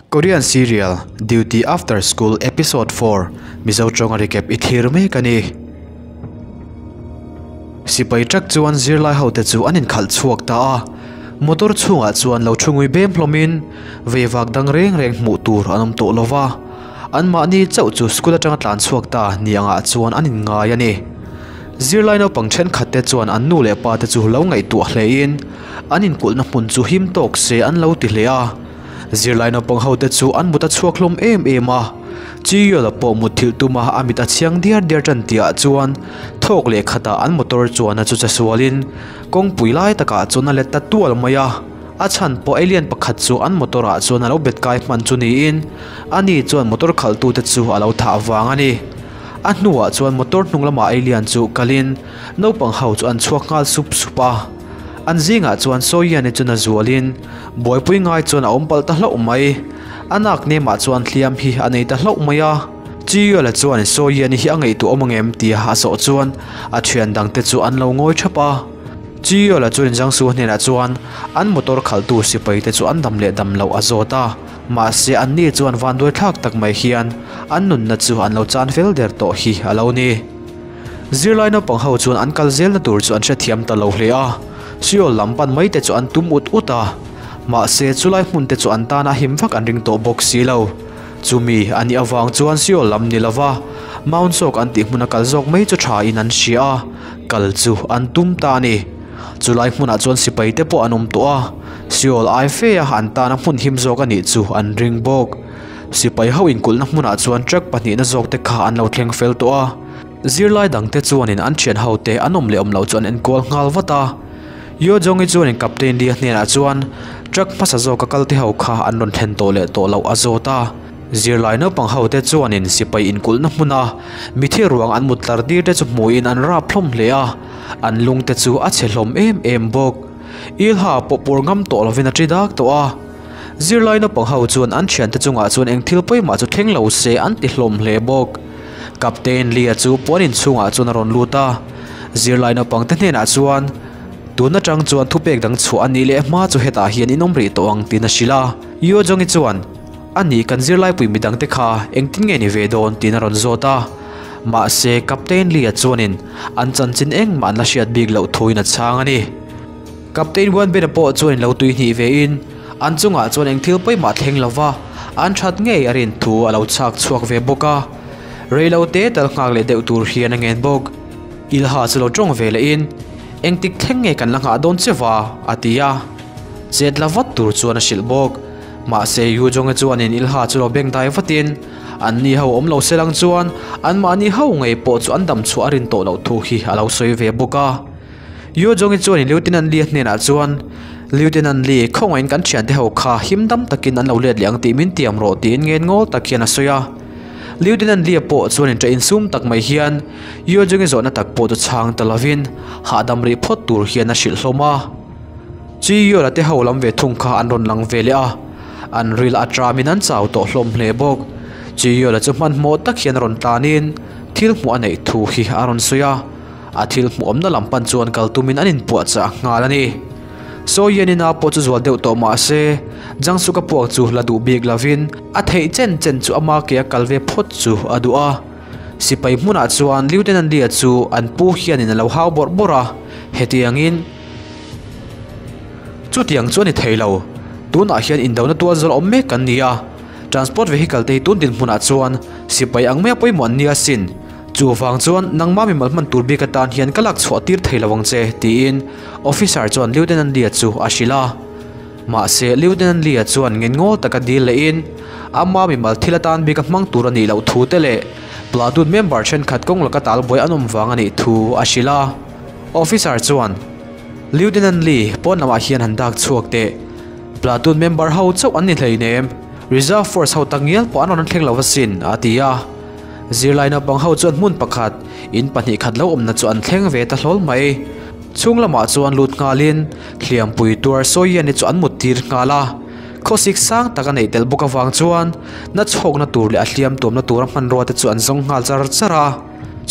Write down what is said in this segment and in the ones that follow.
Korean serial Duty After School Episode 4 Mizo tawnga recap i thlir mek a ni. Sipai truck chuan zirlai hote chu an inkhalh chhuak ta a, motor chhungah chuan lo thu ngui bem hlawmin veivak dang reng reng hmuh tur an awm tawh lova, anmahni chauh chu school atanga tlan chhuak ta ni angah chuan an inngai a ni. Zirlai naupang thenkhat te chuan an nu leh pa te chu lo ngaihtuah hlein an inkulhna hmun chu him tawk se an lo ti hle a. Zirlai naupang ho te chu an mut a chhuak hlawm em em a, Chiyuala pawh mut thilh tuma a mit a chhiang diar diar tan tihah chuan thawk leh khatah an motor chuan a chu che sualin kawngpui lai takah chuan a let ta tual mai a, a chhan pawh alien pakhat chu an motor ah chuan a lo bet kai hman chu niin ani chuan motor khalhtu te chu a lo thah vang a ni. A hnuah chuan motor hnung lamah alien chu kalin naupang ho chu an chhuak nghal sup sup a, an zingah chuan Sawiani chu na zualin Buaipui ngai chuan a awm palh ta hlauh mai. A nak nemah chuan hliam hi a nei ta hlauh mai a. Chiyuala chuan Sawiani hi a ngaihtuah awm angem tia a zawh chuan a thian dangte chu an lo ngawi thap a. Chiyuala chuan Jiangsu hnenah chuan an motor khalhtu sipaite chu an dam leh dam loh a zawt a. Mahse anni chuan vanduai thlak tak mai hian an nunna chu an lo chan fel der tawh hi a lo ni. Zirlai naupang ho chuan an kal zelna tur chu an hrethiam ta lo hle a. Seoul lam pan mai te chu an tum ut ut a, mahse chulai hmun te chu an tana him vak an ring tawh bawk si lo. Chumi a nih avang chuan Seoul lam ni lova Mount Sawk an tih hmuna kal zawk mai chu tha in an hria a, kal chu an tum ta a ni. Chulai hmunah chuan sipai te pawh an awm tawh a, Seoul ai fe a an tana hmun him zawk a nih chu an ring bawk. Sipai ho inkulhna hmunah chuan truck pahnihna zawk te kha an lo thleng fel tawh a. Zirlai dangte chuanin an thian hote an awm leh awm loh chu an enkual nghal vat a. Yo Jong-i chuanin Captain Lee-a hnenah chuan truck hmasa zawka kalte ho kha an rawn thlen tawh leh tawh loh a zawt a. Zirlai naupang hote chuanin sipai inkulhna hmuna mithi ruang an mut tlar tir te chu hmuhin an rap hlawm hle a, an lungte chu a chhe hlawm em em bawk. Ilha pawh pur ngam tawh lovin a ṭi dak tawh a. Zirlai naupang ho chuan an thiante chungah chuan eng thil pawimah chu thleng lo se an ti hlawm hle bawk. Captain Lee-a chu puan inchhungah chuan a rawn lut a, zirlai naupang te hnenah chuan, Tun atang chuan thupek dang chhuah a nih leh hma chu hetah hian in awm rih tawh ang tiin a hrilh a. Yo Jong-i chuan, A nih kan zirlaipui midangte kha engtin nge ni ve dawn tiin a rawn zawt a. Mahse Captain Lee-a chuanin an chanchin engmah an la hriat bik loh thuin a chhang a ni. Captain Wanbena pawh chuan in lo tui hnih ve in an chungah chuan eng thil pawimah thleng lova an that ngei a rin thu a lo chhak chhuak ve bawk a. Reilo te tal nghak leh deuh tur hian a ngen bawk. Ilha chu lo tawng ve leh in engtik thleng nge kan la nghah dawn che va a ti a. Chet la vat tur chuan a hrilh bawk. Mahse Yu Jonge chuan in Ilha chu lo beng dai vat in an ni ho awm lo se lang chuan an mahni ho ngei pawh chu an dam chhuah a rin tawh loh thu hi a lo sawi ve bawk a. Yu Jong-i chuan Lieutenant Lee hnenah chuan, Lieutenant Lee, khawngaihin kan thiante ho kha him dam takin an lo let leh ang tih min tiam rawh tiin ngen ngawl tak hian a sawi a. Lieutenant Lee pawh chuan inṭah insum tak mai hian Yu Jong-i zawhna tak pawh chu chhang ta lovin hahdam rih phawt tur hian a hrilh hlawm a. Chi Yol-a te ho lam ve thung kha an rawn lang ve leh a, an ril a ṭamin an chau tawh hlawm hle bawk. Chi Yol-a chu hmanhmawh tak hian rawn tlanin thil hmuh a neih thu hi a rawn sawi a. A thil hmuhawmna lam pan chuan kal tumin an inpuahchah nghal a ni. Saw Yanina pawh chu zual deuh tawh mah se, Jangsuka puak chu la duh bik lovin a theih chen chen chu ama ke a kal ve phawt chu a duh a. Sipai hmunah chuan Lieutenant Lee-a chu an pu hianin a lo hau bawrh bawrh a, hetiangin, Chutiang chu a ni thei lo, tunah hian indona tual zawl awm mek kan ni a, transport vehicle te hi tun dinhmunah chuan sipai ang maia pawimawh an ni asin. Chuvang chuan nangmah mimal hman tur bik atan hian ka lak chhuah tir thei lo ang che, tiin officer chuan Lieutenant Lee-a chu a hrilh a. Mahse, Lieutenant Lee-a chuan ngen ngawl taka dil lehin ama mimal thil atan bik a hmang tur a nih loh thu te leh platoon member thenkhat kawng laka talbuai an awm vang a nih thu a hrilh a. Officer chuan, Lieutenant Lee, pawn lamah hian han dak chhuak teh. Platoon member ho chauh an ni hleinem, reserve force ho takngial pawh an rawn thleng lo asin, a ti a. Zirlai naupang ho chuan hmun pakhat, in pahnih khat lo awmna chu an thleng ve ta hlawl mai. Chhung lamah chuan lut nghalin hliampui tuar Sawiani chu an mut tir nghal a. Khawsik sang tak a neih tel bawk avang chuan na chhawkna tur leh a hliam tuamna tura hmanrua te chu an zawng nghal char char a.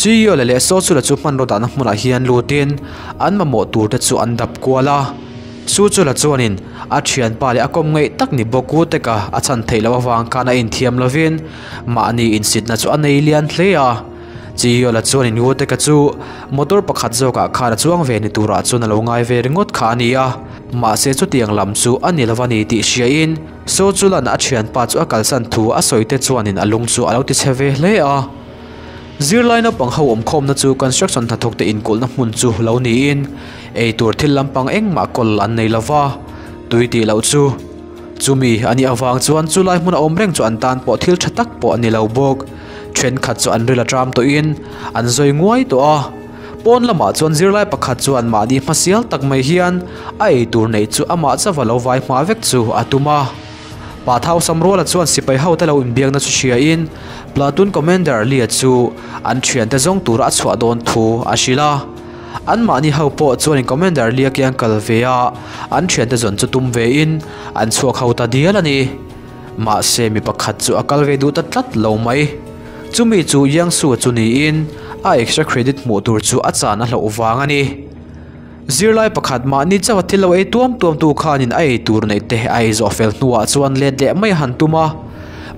Chiyawla leh Sawchula chu hmanraw dahna hmunah hian lutin an mamawh tur te chu an dap kual a. Su chu la chuanin a thianpa leh a kawm ngaih tak ni bawk u teka a chhan theih loh avang khan a inthiam lovin mahni insitna chu a nei lian hle a. Chiyola chuanin u teka chu motor pakhat zawkah khan a chuang ve ni turah chuan a lo ngai ve ringawt kha a ni a. Mahse chutiang lam chu a ni lo a ni tih hriain Saw chulan a thianpa chu a kalsan thu a sawi te chuanin a lung chu a lo tichhe ve hle a. Zirlai naupang ho awmkhawmna chu construction hnathawk te inkulhna hmun chu lo niin eitur thil lampang engmah kawl an nei lova, tui tih loh chu. Chumi a nih avang chuan chulai hmun a awm reng chu an tan pawh thil tha tak pawh a ni lo bawk. Thenkhat chu an ril a tram tawhin an zawi nguai tawh a. Pawn lamah chuan zirlai pakhat chuan mahni hmasial tak mai hian a eitur neih chu amah chauha lo vai hma vek chu a tum a. Pa Thau Samruala chuan sipai hote lo inbiakna chu hriain Platoon Commander Lia chu an thiante zawng tura a chhuah dawn thu a hrilh a. Anmahni ho pawh chuanin Commander Lia kiang kal ve a, an thiante zawn chu tum vein an chhuak ho ta dial a ni. Mahse mi pakhat chu a kal ve duh ta tlat lo mai. Chumi chu Yang Su chu niin a extra credit hmuh tur chu a chan a hlauh vang a ni. Zirlai pakhat mahni chauha thil lo ei tuam tuam tu khanin a ei tur neih te a ei zawh fel hnuah chuan let leh mai a han tum a.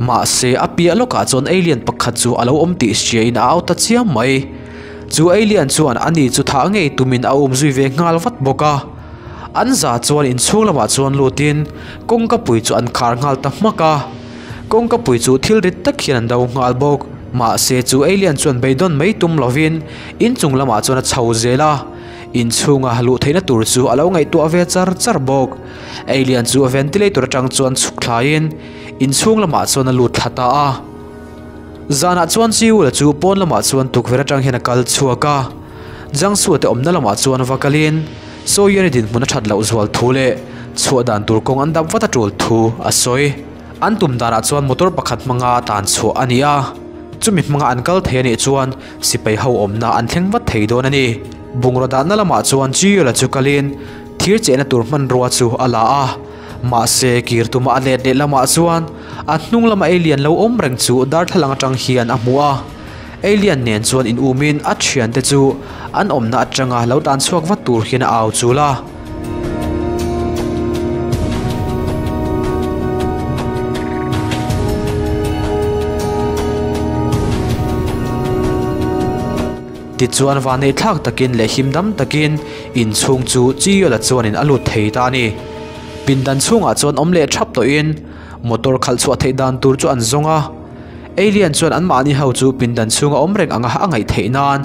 Mahse a piah lawkah chuan alien pakhat chu a lo awm tih hriain a au ta chiam mai. Chu alien chuan ani chu thah ngei tumin a um zui ve nghal vat bawk a. An za chuan inchhung lamah chuan lutin kawngka pui chu an khar nghal ta hmak a. Kawngka pui chu thil rit tak hian an do nghal bawk. Mahse chu alien chuan beidawn mai tum lovin inchung lamah chuan a chho zel a. Inchhunga luh theihna tur chu a lo ngaihtuah ve char char bawk. Alien chu ventilator atang chuan chhuk thlaiin inchhung lamah chuan a lut thla ta a. Zanah chuan Chiula chu pawn lamah chuan tukverh atang hian a kal chhuak a. Jiangsu te awmna lamah chuan va kalin Soyuan-i dinhmun a that loh zual thu leh chhuah dan tur kawng an dap vat a tul thu a sawi. An tum danah chuan motor pakhat hmanga tan chhuah a ni a, chumi hmanga an kal thei a nih chuan sipai ho awmna an thleng vat thei dawn a ni. Bungraw dahna lamah chuan Chiula chu kalin thir chehna tur hmanrua chu a la a, mahse kir tuma a let leh lamah chuan a hnung lama alien lo awm reng chu darthlalang atang hian a hmu a. Alien nen chuan in umin a thiante chu an awmna atanga lo tan chhuak vat tur hian a au chul a. Tichuan vanneih thlak takin leh him dam takin inchhung chu Chiyawla chuanin a lut thei ta a ni. Pindan chhungah chuan awm leh thap tawhin motor khalh chhuah theih dan tur chu an zawng a. Alien chuan anmahni ho chu pindan chhunga awm reng anga a ngaih theih nan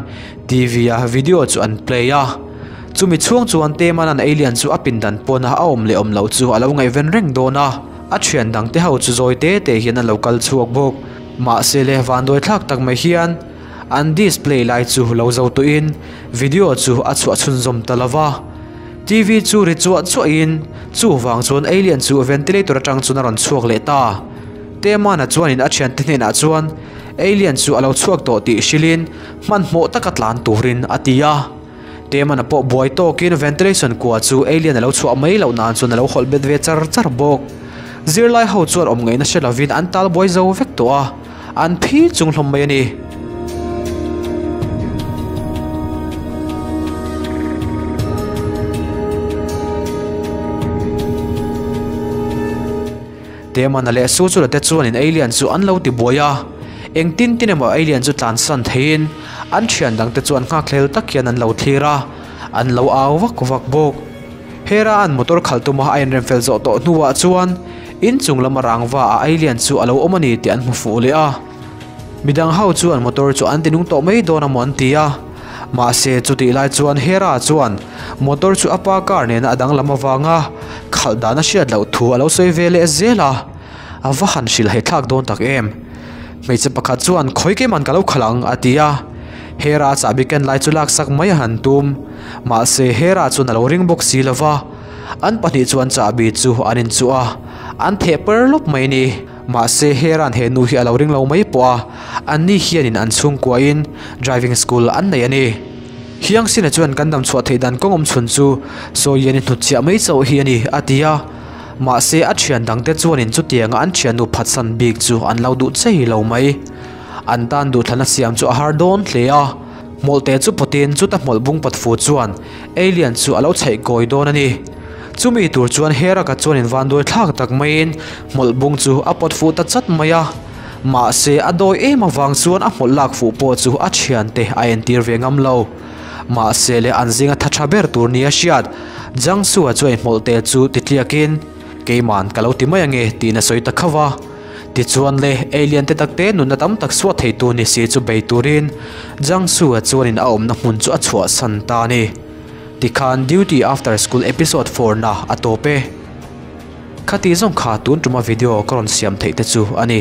TV a video chu an play a. Chumi chhung chuan Temanan alien chu a pindan pawna a awm leh awm loh chu a lo ngaihven reng dawn a. A thian dangte ho chu zawi te te hian an lo kal chhuak bawk. Mahse le vanduai thlak tak mai hian an display lai chu lo zo tawhin video chu a chhuah chhunzawm ta lo va. TV chu ri chuah chuahin chuvang chuan alien chu ventilator atang chuan a rawn chhuak leh ta. Temana chuanin a thiante hnenah chuan alien chu a lo chhuak tawh tih hrilhin hmanhmawh taka tlan turin a ti a. Temana pawh buai tawkin ventilation kua chu alien a lo chhuah mai loh nan chuan a lo hawlh bet ve char char bawk. Zirlai ho chuan awm ngaihna hre lovin an tal buai zo vek tawh a, an phi chung hlawm mai a ni. Temana leh Suchula te chuanin alien chu an lo ti buai a, engtin tin emaw alien chu tlansan theiin an thian dangte chuan nghakhlel tak hian an lo thlir a, an lo au vak vak bawk. Hera an motor khalh tuma a inremfel zawh tawh hnuah chuan inchung lama rangva ah alien chu a lo awm a ni tih an hmu fuh leh a. Midang ho chuan motor chu an tinung tawh mai dawn amaw an ti a, mahse chutih lai chuan Hera chuan motor chu a pa car nena a danglam avanga khalh dan a hriat loh thu a lo sawi ve leh zel a, a va han hrilhhai thlak dawn tak em. Hmeichhe pakhat chuan khawi keimah ka lo khalh ang a ti a, Hera chahbi ken lai chu laksak mai a han tum, mahse Hera chuan a lo ring bawk si lova, an pahnih chuan chahbi chu an inchuh a, an theh per lawp mai a ni. Mahse Hera'n he nu hi a lo ring lo mai pawh a, anni hianin an chhungkuain driving school an nei a ni. Hiangsina chuan kan dam chhuah theih dan kawng awm chhun chu Sawiani hnutchhiah mai chauh hi a ni, a ti a. Mahse a thian dangte chuanin chutianga an thiannu phatsan bik chu an lo duh chei lo mai. An tan duhthlana siam chu a har dawn hle a. Hmawlhte chu pawtin chuta hmawlh bung pawt fu chuan alien chu a lo chheih kawi dawn a ni. Chumi tur chuan Heraka chuanin vanduai thlak tak maiin hmawlh bung chu a pawt fuh ta chat mai a. Mahse a dawi em avang chuan a hmawlh lak fuh pawh chu a thiante a entir ve ngam lo. Mahse le an zinga tha tha ber tur nia hriat Jiangsu-a chuan hmawlh te chu titliakin keiman ka lo ti mai ange tiin a sawi ta khauh a. Tichuan le alien te takte nunna tam tak suah theitu ni si chu bei turin Jiangsu-a chuanin a awmna hmun chu a chhuahsan ta a ni. Tikhan Duty After School Episode 4 na a tawp e. Khati zawng kha tun tuma video ka rawn siam theih te chu a ni.